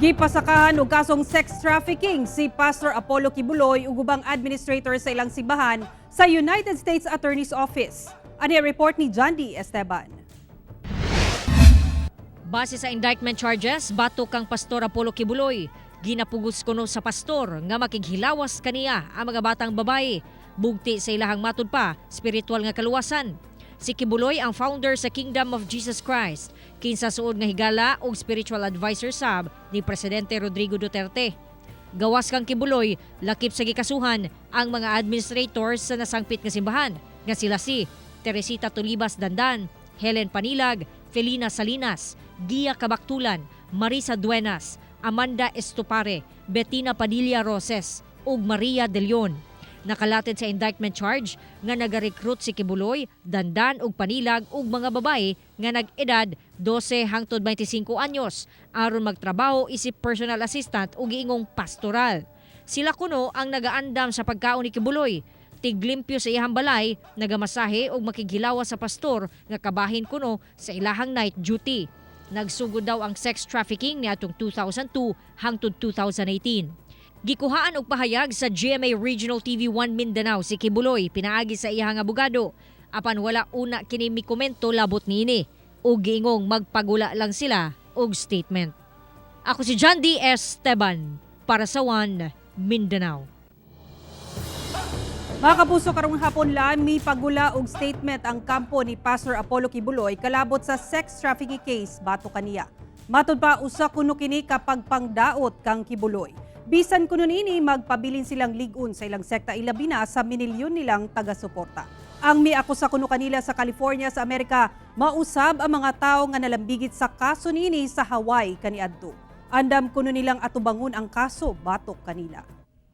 Gipasakahan og kasong sex trafficking si Pastor Apollo Quiboloy ug ubang administrator sa ilang simbahan sa United States Attorney's Office. Ani ang report ni John D. Esteban. Base sa indictment charges, batok kang Pastor Apollo Quiboloy. Ginapugos kuno sa pastor nga makighilawas kaniya ang mga batang babae. Bugti sa ilahang matud pa, spiritual nga kaluwasan. Si Quiboloy ang founder sa Kingdom of Jesus Christ, kinsa suod nga higala og spiritual advisor sab ni Presidente Rodrigo Duterte. Gawas kang Quiboloy, lakip sa gikasuhan ang mga administrators sa nasangpit nga simbahan nga sila si Teresita Tolibas Dandan, Helen Panilag, Felina Salinas, Gia Cabactulan, Marisa Duenas, Amanda Estopare, Bettina Padilla Roses ug Maria De Leon. Nakalatid sa indictment charge nga nagarecruit si Quiboloy, Dandan ug Panilag og mga babae nga nag-edad 12 hangtod 25 anyos aron magtrabaho isip personal assistant ug giingong pastoral. Sila kuno ang nagaandam sa pagkaon ni Quiboloy, tiglimpyo sa iyang balay, nagamasahe ug makighilawas sa pastor nga kabahin kuno sa ilahang night duty. Nagsugod daw ang sex trafficking niadtong 2002 hangtod 2018. Gikuhaan og pahayag sa GMA Regional TV 1 Mindanao si Quiboloy pinaagi sa iyang abogado. Apan wala una kini mikomento labot niini ug giingong magpagula lang sila og statement. Ako si John D. Esteban para sa One Mindanao. Mga kapuso, karong hapon lang mipagula og statement ang kampo ni Pastor Apollo Quiboloy kalabot sa sex trafficking case batok kaniya. Matud pa, usa kuno kini ka pagpangdaot kang Quiboloy. Bisan kuno niini, magpabilin silang lig-on sa ilang sekta, ilabi na sa minilyon nilang taga-suporta. Ang miakusa kuno kanila sa California sa Amerika, mausab ang mga tawo nga nalambigit sa kaso niini sa Hawaii kaniadto. Andam kuno nilang atubangon ang kaso batok kanila.